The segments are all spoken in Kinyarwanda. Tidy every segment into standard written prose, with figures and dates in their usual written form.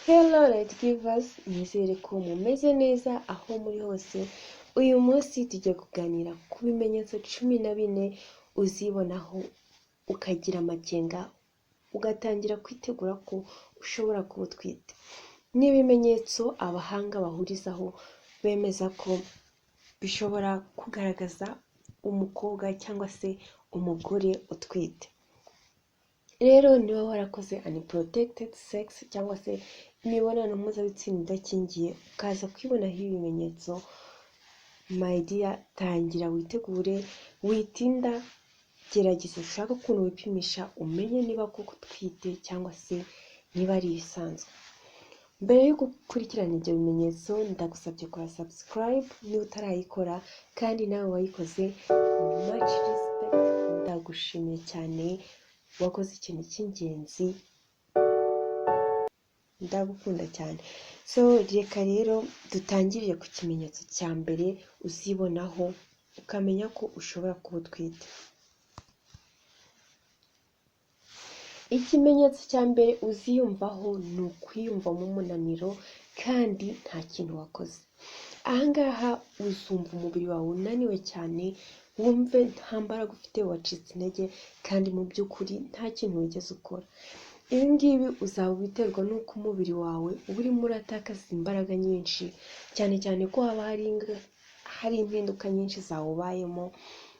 Hello Light Givers, nizere ko mumeze neza aho muri hose. Uyu munsi tugiye kuganira ku bimenyetso 14 uzibonaho ukagira amakenga, ugatangira kwitegura ko ushobora kuba utwite. Ni ibimenyetso abahanga bahurizaho bemeza ko bishobora kugaragaza umukobwa cyangwa se umugore utwite. Rero niba warakoze unprotected sex cyangwa se imibonano mpuzabitsina idakingiye, ukaza kwibonaho ibimenyetso, my dear, tangira witegure, witinda, gerageza ushake ukuntu wipimisha umenye niba koko utwite cyangwa se niba ari ibisanzwe. Mbere yo gukurikirana ibyo bimenyetso, ndagusabye kora subscribe niba utarayikora, kandi nawe wayikoze, much respect, ndagushimiye cyane, wakoze ikintu cy'ingenzi, ndagukunda cyane. So reka rero dutangirire ku kimenyetso cya mbere uzibonaho ukamenya ko ushobora kuba utwite. Ikimenyetso cya mbere uziyumvaho ni ukwiyumvamo umunaniro kandi nta kintu wakoze. Aha ngaha uzumva umubiri wawe unaniwe cyane, wumve nta mbaraga ufite, wacitse intege kandi mu by'ukuri nta kintu wigeze ukora. Ibi ngibi uzaba ubiterwa n'uko umubiri wawe uba urimo uratakaza imbaraga nyinshi, cyane cyane ko haba hari impinduka nyinshi zawubayemo,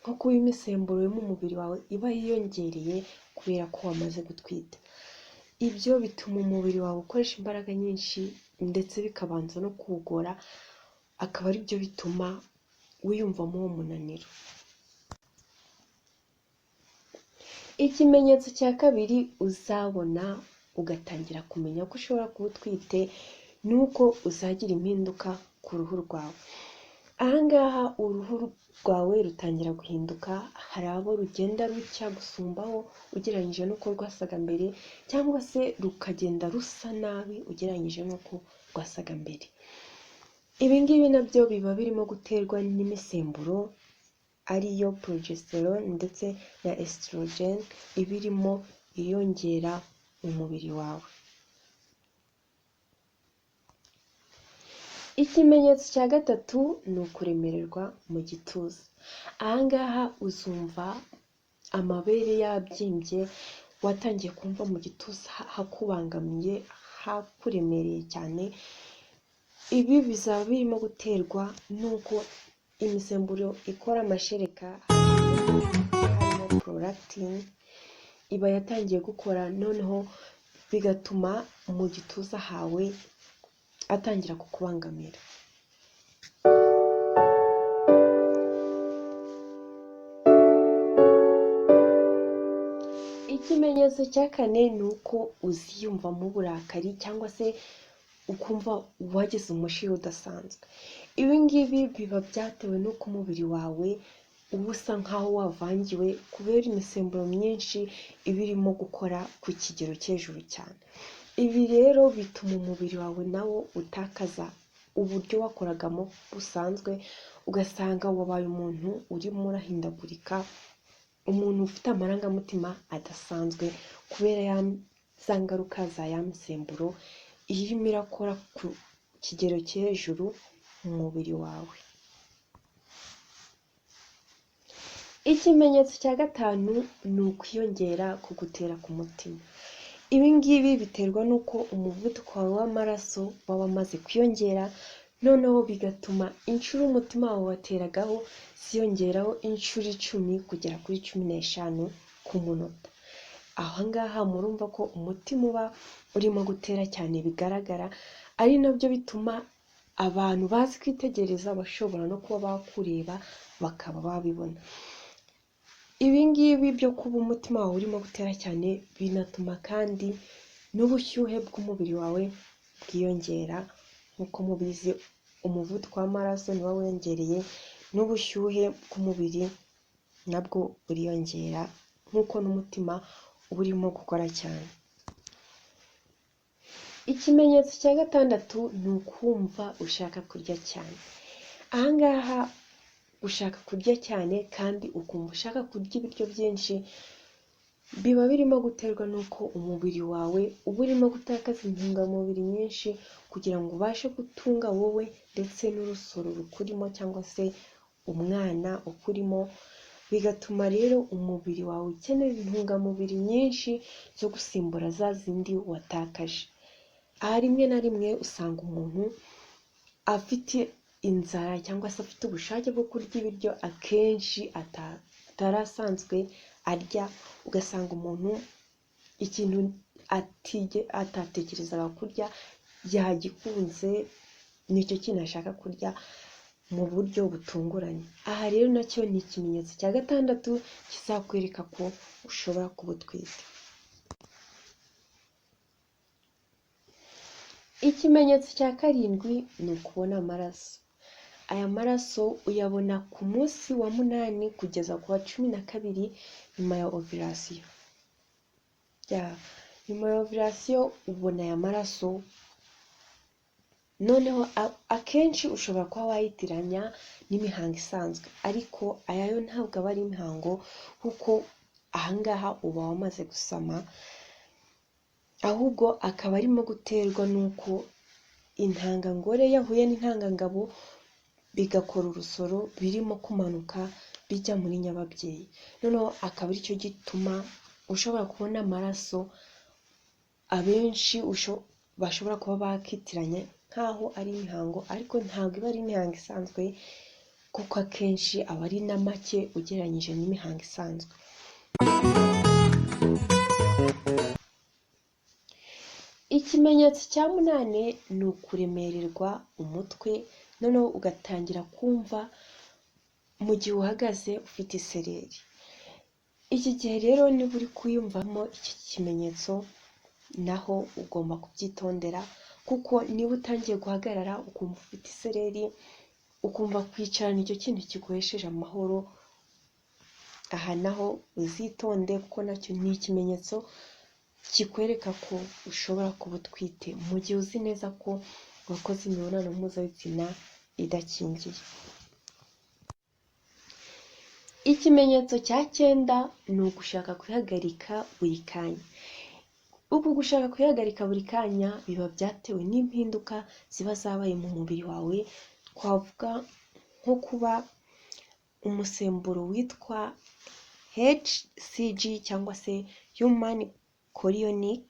nko kuba imisemburo yo mu mubiri wawe iba yiyongereye kubera ko wamaze gutwita. Ibyo bituma umubiri wawe ukoresha imbaraga nyinshi ndetse bikabanza no kuwugora, akaba ari byo bituma wiyumvamo uwo munaniro. Ikimenyetso cya kabiri uzabona ugatangira kumenya ko ushobora kuba utwite ni uko uzagira impinduka ku ruhu rwawe. Aha ngaha uruhu rwawe rutangira guhinduka, hari abo rugenda rucya gusumbaho ugereranyije n'uko rwasaga mbere, cyangwa se rukagenda rusa nabi ugereranyije n'uko rwasaga mbere. Ibi ngibi nabyo biba birimo guterwa n'imisemburo ariyo progesterone ndetse na estrogen iba irimo yiyongera mu mubiri wawe. Ikimenyetso cya gatatu ni ukuremererwa mu gituza. Aha ngaha uzumva amabere yabyimbye, watangiye kumva mu gituza hakubangamiye, hakuremereye cyane. Ibi bizaba birimo guterwa n'uko imisemburo ikora amashereka harimo prolactin iba yatangiye gukora, noneho bigatuma mu gituza hawe atangira kukubangamira. Ikimenyetso cya kane ni uko uziyumvamo uburakari cyangwa se ukumva wagize umushiha udasanzwe. Ibi ngibi biba byatewe n'uko umubiri wawe uba usa nkaho wavangiwe kubera imisemburo myinshi iba irimo gukora ku kigero cyo hejuru cyane. Ibi rero bituma umubiri wawe nawo utakaza uburyo wakoragamo busanzwe, ugasanga wabaye umuntu urimo urahindagurika, umuntu ufite amarangamutima adasanzwe kubera za ngaruka za ya misemburo irimo irakora ku kigero cyo hejuru mu mubiri wawe. Ikimenyetso cya gatanu ni ukwiyongera ku gutera k'umutima. Ibi ngibi biterwa n'uko umuvuduko wawe w'amaraso uba wamaze kwiyongera, noneho bigatuma inshuro umutima wawe wateragaho ziyongeraho inshuro 10 kugera kuri 15 ku munota. Aha ngaha murumva ko umutima uba urimo gutera cyane bigaragara, ari nabyo bituma abantu bazi kwitegereza bashobora no kuba bakureba bakaba babibona. Ibi ngibi byo kuba umutima wawe urimo gutera cyane binatuma kandi n'ubushyuhe bw'umubiri wawe bwiyongera, nk'uko mubizi umuvuduko w'amaraso niwo wiyongereye, n'ubushyuhe bw'umubiri nabwo buriyongera nk'uko n'umutima uba urimo gukora cyane. Ikimenyetso cya gatandatu ni ukumva ushaka kurya cyane. Aha ngaha ushaka kurya cyane kandi ukumva ushaka kurya ibiryo byinshi, Biba birimo guterwa n'uko umubiri wawe uba urimo gutakaza intungamubiri nyinshi kugira ngo ubashe gutunga wowe ndetse n'urusoro rukurimo cyangwa se umwana ukurimo, bigatuma rero umubiri wawe ukenera intungamubiri nyinshi zo gusimbura za zindi watakaje. Aha rimwe na rimwe usanga umuntu afite inzara cyangwa se afite ubushake bwo kurya ibiryo akenshi atari asanzwe arya, ugasanga umuntu ikintu atatekerezaga kurya yagikunze, nicyo kintu ashaka kurya mu buryo butunguranye. Aha rero nacyo ni ikimenyetso cya gatandatu kizakwereka ko ushobora kuba utwite. Ikimenyetso cya karindwi ni ukubona amaraso. Aya maraso uyabona ku munsi wa 8 kugeza ku wa 12 nyuma ya ovulation. Nyuma ya ovulation ubona aya maraso, noneho akenshi ushobora kuba wayitiranya n'imihango isanzwe, ariko aya yo ntabwo aba ari imihango kuko ahangaha uba wamaze gusama, ahubwo akaba arimo guterwa n'uko intangangore yahuye n'intangangabo bigakora urusoro birimo kumanuka bijya muri nyababyeyi, noneho akaba aricyo gituma ushobora kubona amaraso abenshi bashobora kuba bakitiranya nk'aho ari imihango, ariko ntabwo iba ari imihango isanzwe kuko akenshi aba ari na make ugereranyije n'imihango isanzwe. Ikimenyetso cya 8 ni ukuremererwa umutwe, noneho ugatangira kumva mu gihe uhagaze ufite isereri. Iki gihe rero niba uri kuyumvamo iki kimenyetso naho ugomba kubyitondera, kuko niba utangiye guhagarara ukumva ufite isereri, ukumva kwicarana icyo kintu kiguhesheje amahoro, aha naho uzitonde kuko nacyo ni ikimenyetso kikwereka ko ushobora kuba utwite mu gihe uzi neza ko wakoze imibonano mpuzabitsina idakingiye. Ikimenyetso cya 9 ni ugushaka kwihagarika buri kanya. Uku gushaka kwihagarika buri kanya biba byatewe n'impinduka ziba zabaye mu mubiri wawe, twavuga nko kuba umusemburo witwa HCG cyangwa se Human Chorionic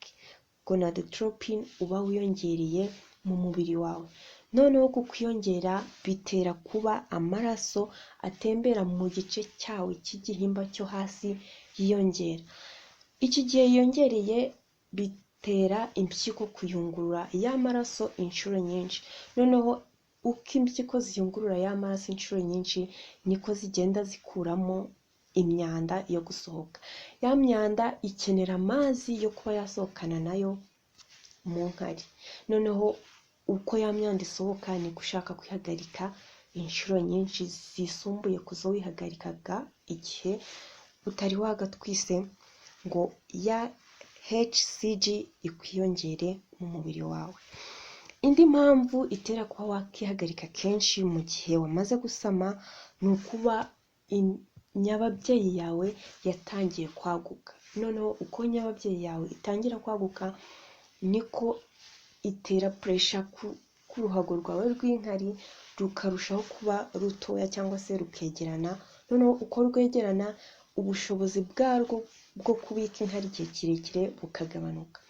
Gonadotropin uba wiyongereye mu mubiri wawe. Noneho kukwiyongera bitera kuba amaraso atembera mu gice cyawe cy'igihimba cyo hasi yiyongera. Iki gihe yiyongereye bitera impyiko kuyungurura ya maraso inshuro nyinshi. Noneho uko impyiko ziyungurura ya maraso inshuro nyinshi niko zigenda zikuramo imyanda yo gusohoka. Ya myanda ikenera amazi yo kuba yasohokana nayo mu nkari. Noneho uko ya myanda isohoka niko ushaka kwihagarika inshuro nyinshi zisumbuye ku zo wihagarikaga igihe utari wagatwise ngo ya HCG ikwiyongere mu mubiri wawe. Indi mpamvu itera kuba wakihagarika kenshi mu gihe wamaze gusama ni ukuba nyababyeyi yawe yatangiye kwaguka. Noneho uko nyababyeyi yawe itangira kwaguka niko itera puresha ku ruhago rwawe rw'inkari rukarushaho kuba rutoya cyangwa se rukegerana. Noneho uko rwegerana ubushobozi bwarwo bwo kubika inkari igihe kirekire bukagabanuka.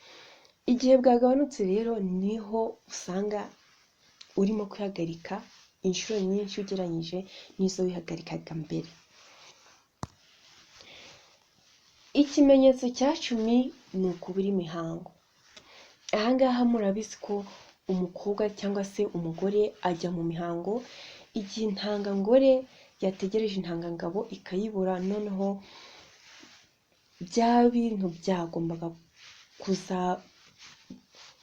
Igihe bwagabanutse rero niho usanga urimo kwihagarika inshuro nyinshi ugereranyije n'izo wihagarikaga mbere. Ikimenyetso cya 10 ni ukubura imihango. Aha ngaha murabizi ko umukobwa cyangwa se umugore ajya mu mihango igihe intangangore yategereje intangangabo ikayibura, noneho bya bintu byagombaga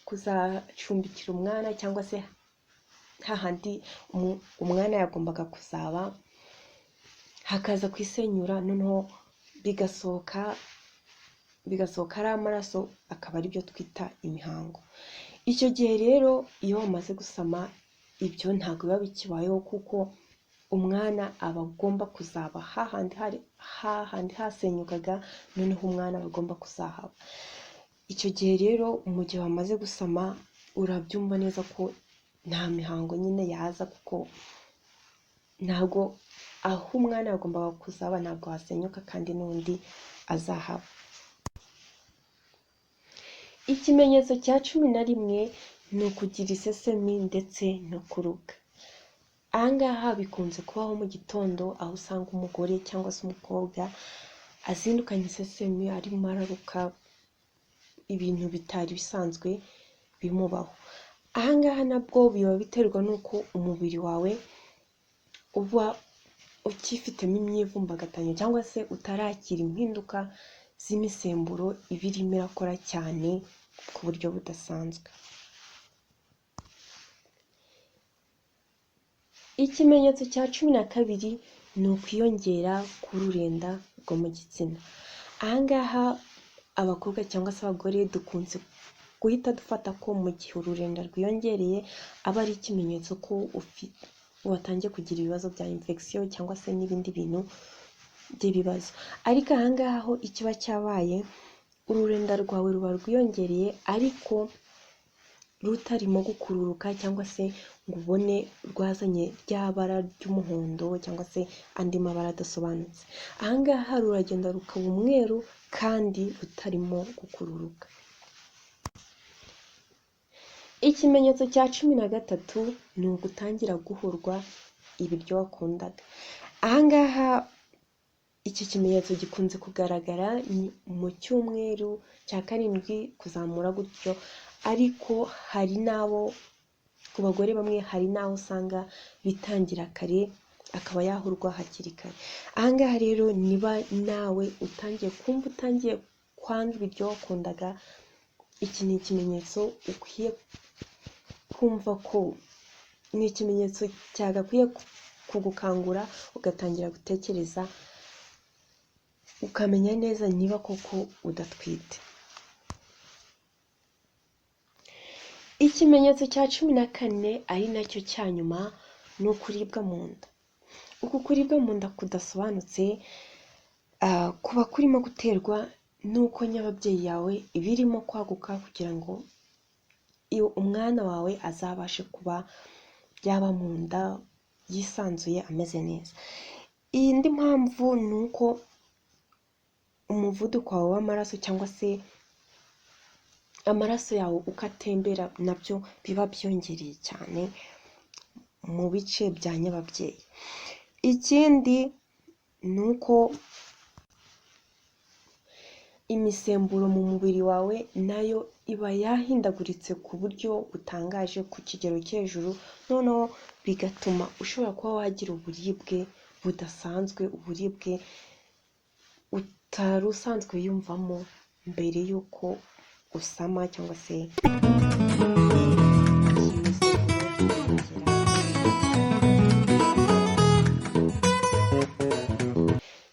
kuzacumbikira umwana cyangwa se hahandi umwana yagombaga kuzaba hakaza kwisenyura, noneho bigasohoka ari amaraso, akaba aribyo twita imihango. Icyo gihe rero iyo wamaze gusama ibyo ntabwo biba bikibayeho kuko Umwana aba agomba kuzaba hahandi hasenyukaga, noneho umwana aba agomba kuzahaba. Icyo gihe rero mu gihe wamaze gusama urabyumva neza ko nta mihango nyine yaza, kuko ntabwo aho umwana yagombaga kuzaba ntabwo hasenyuka kandi n'undi azahaba. Ikimenyetso cya 11 ni ukugira isesemi ndetse no kuruka. Aha ngaha bikunze kubaho mu gitondo, aho usanga umugore cyangwa se umukobwa azindukanye isesemi arimo araruka ibintu bitari bisanzwe bimubaho. Aha ngaha nabwo biba biterwa n'uko umubiri wawe uba ukifitemo imyivumbagatanyo cyangwa se utarakira impinduka z'imisemburo iba irimo irakora cyane ku buryo budasanzwe. Ikimenyetso cya 12 ni ukwiyongera k'ururenda rwo mu gitsina. Aha ngaha abakobwa cyangwa se abagore dukunze guhita dufata ko mu gihe ururenda rwiyongereye aba ari ikimenyetso ko watangiye kugira ibibazo bya infection cyangwa se n'ibindi bintu by'ibibazo. Ariko aha ngaha ho ikiba cyabaye, ururenda rwawe ruba rwiyongereye ariko rutarimo gukururuka cyangwa se ngo ubone rwazanye rya bara ry'umuhondo cyangwa se andi mabara adasobanutse. Aha ngaha ruragenda rukaba umweru kandi rutarimo gukururuka. Ikimenyetso cya 13 ni ugutangira guhurwa ibiryo wakundaga. Aha ngaha iki kimenyetso gikunze kugaragara mu cyumweru cya 7 kuzamura gutyo, ariko hari n'abo ku bagore bamwe hari n'aho usanga bitangira kare akaba yahurwa hakiri kare. Aha ngaha rero niba nawe utangiye kumva utangiye kwanga ibiryo wakundaga, iki ni ikimenyetso ukwiye kumva ko ni ikimenyetso cyagakwiye kugukangura ugatangira gutekereza ukamenya neza niba koko udatwite. Ikimenyetso cya 14 ari nacyo cya nyuma ni ukuribwa mu nda. Uku kuribwa mu nda kudasobanutse kuba kurimo guterwa n'uko nyababyeyi yawe ibirimo kwaguka kugira ngo umwana wawe azabashe kuba yaba mu nda yisanzuye ameze neza. Indi mpamvu ni uko umuvuduko wawe w'amaraso cyangwa se amaraso yawe uko atembera nabyo biba byongereye cyane mu bice bya nyababyeyi. Ikindi ni uko imisemburo mu mubiri wawe nayo iba yahindaguritse ku buryo butangaje ku kigero cyo hejuru, noneho bigatuma ushobora kuba wagira uburibwe budasanzwe, uburibwe utari usanzwe wiyumvamo mbere y'uko usama cyangwa se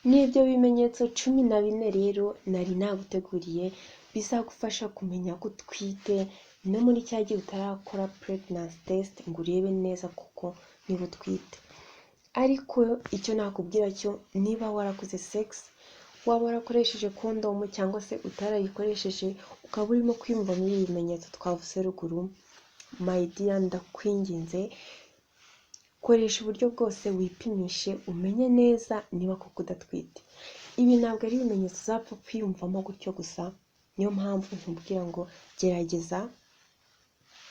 n'ibyo bimenyetso 14 rero nari naguteguriye bizagufasha kumenya ko utwite no muri cya gihe utarakora pregnancy test ngo urebe neza kuko niba utwite. Ariko icyo nakubwira cyo, niba warakoze sex, waba warakoresheje kondomu cyangwa se utarayikoresheje, ukaba urimo kwiyumva muri ibi bimenyetso twavuze ruguru, my dear, ndakwinginze koresha uburyo bwose wipimishe umenye neza niba koko udatwite. Ibi ntabwo ari ibimenyetso uzapfa kwiyumvamo gutyo gusa, niyo mpamvu nkubwira ngo gerageza,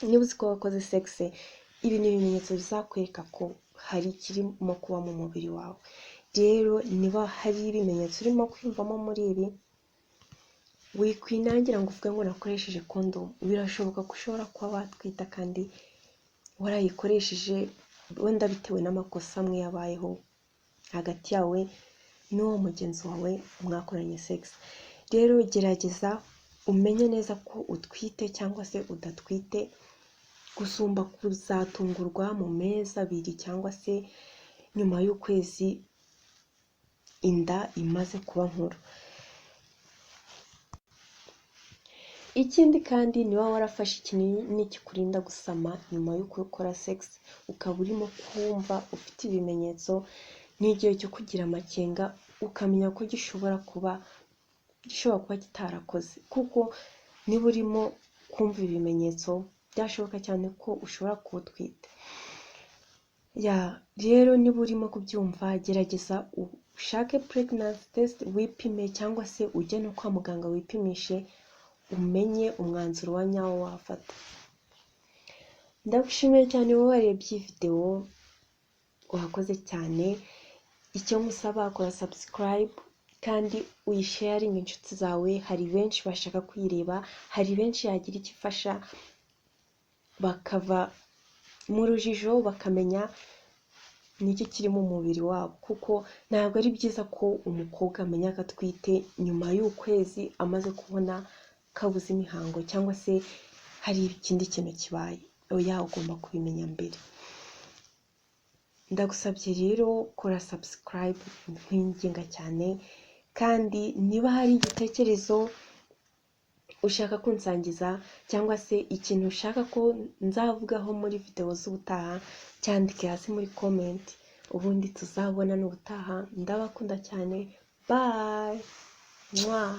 niba uzi ko wakoze sex, ibi ni ibimenyetso bizakwereka ko hari ikirimo kuba mu mubiri wawe. Rero niba hari ibimenyetso urimo kwiyumvamo muri ibi, wikwinangira ngo uvuge ngo nakoresheje kondomu. Birashoboka ko ushobora kuba watwita kandi warayikoresheje, wenda bitewe n'amakosa amwe yabayeho hagati yawe n'uwo mugenzi wawe mwakoranye sex. Rero gerageza umenye neza ko utwite cyangwa se udatwite, gusumba kuzatungurwa mu mezi 2 cyangwa se nyuma y'ukwezi inda imaze kuba nkuru. Ikindi kandi, niba warafashe ikinini kikurinda gusama nyuma yo gukora sex, ukaba urimo kumva ufite ibimenyetso, ni igihe cyo kugira amakenga, ukamenya ko gishobora kuba kitarakoze, kuko niba urimo kumva ibimenyetso, byashoboka cyane ko ushobora kuba utwite. Ya, rero niba urimo kubyumva, gerageza ushake pregnancy test wipime, cyangwa se ujye no kwa muganga wipimishe, umenye umwanzuro wa nyawo wafata. Ndagushimiye cyane wowe warebye iyi videwo, wakoze cyane. Icyo nkusaba, kora subscribe kandi uyisharinge inshuti zawe. Hari benshi bashaka kuyireba, hari benshi yagira icyo ifasha, bakava mu rujijo, bakamenya n'iki kiri mu mubiri wabo, kuko ntabwo ari byiza ko umukobwa amenya ko atwite nyuma y'ukwezi amaze kubona kabuze imihango, cyangwa se hari ikindi kintu kibaye. Oya, ugomba kubimenya mbere. Ndagusabye rero, kora subscribe, nkwinginga cyane. Kandi niba hari igitekerezo ushaka kunsangiza, cyangwa se ikintu ushaka ko nzavugaho muri videwo z'ubutaha, cyandike hasi muri comment, ubundi tuzabona n'ubutaha. Ndabakunda cyane, bye. Mwah.